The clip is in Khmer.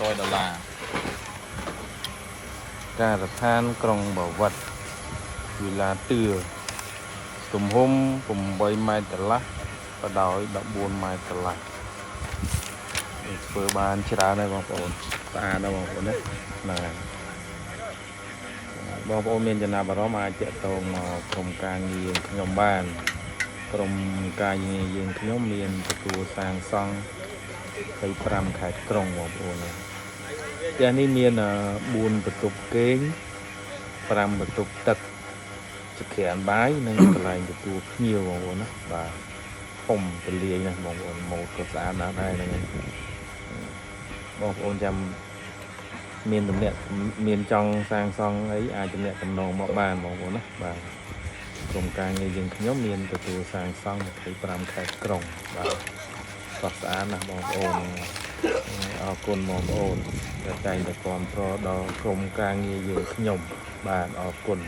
500ដុល្លារ ការដ្ឋានក្រុងបាវិតវិឡាទឿទំហំ8ម៉ែត្រកន្លះបដោយ14ម៉ែត្រកន្លះនេះធ្វើបានច្រើនហើយបងប្អូនស្អាតណាស់បងប្អូនណាហ្នឹងហើយបងប្អូនមានចំណាប់អារម្មណ៍អាចតាក់ទងមកក្រុមការងារខ្ញុំបាន ក្រុមការងារយើងខ្ញុំមានទទួលសាងសង់25ខេត្តក្រុងបងប្អូនណាផ្ទះនេះមាន4បន្ទប់គេង5បន្ទប់ទឹកចក្រានបាយនិងកន្លែងទទួលភ្ញៀវបងប្អូនណាបាទធំទលាយណាស់បងប្អូនម៉ូតក៏ស្អាតណាស់ដែរហ្នឹងហើយបងប្អូនចាំមានតំណាក់មានចង់សាងសង់អីអាចតំណាក់តំណងមកបានបងប្អូនណាបាទ ក្រុមការងារយើងខ្ញុំមានទទួលសាងសង់25ខេត្តក្រុងបាទកោះស្អាតណាស់បងប្អូនអរគុណបងប្អូនដែលតែងតែគាំទ្រដល់ក្រុមការងារយើងខ្ញុំបាទអរគុណ។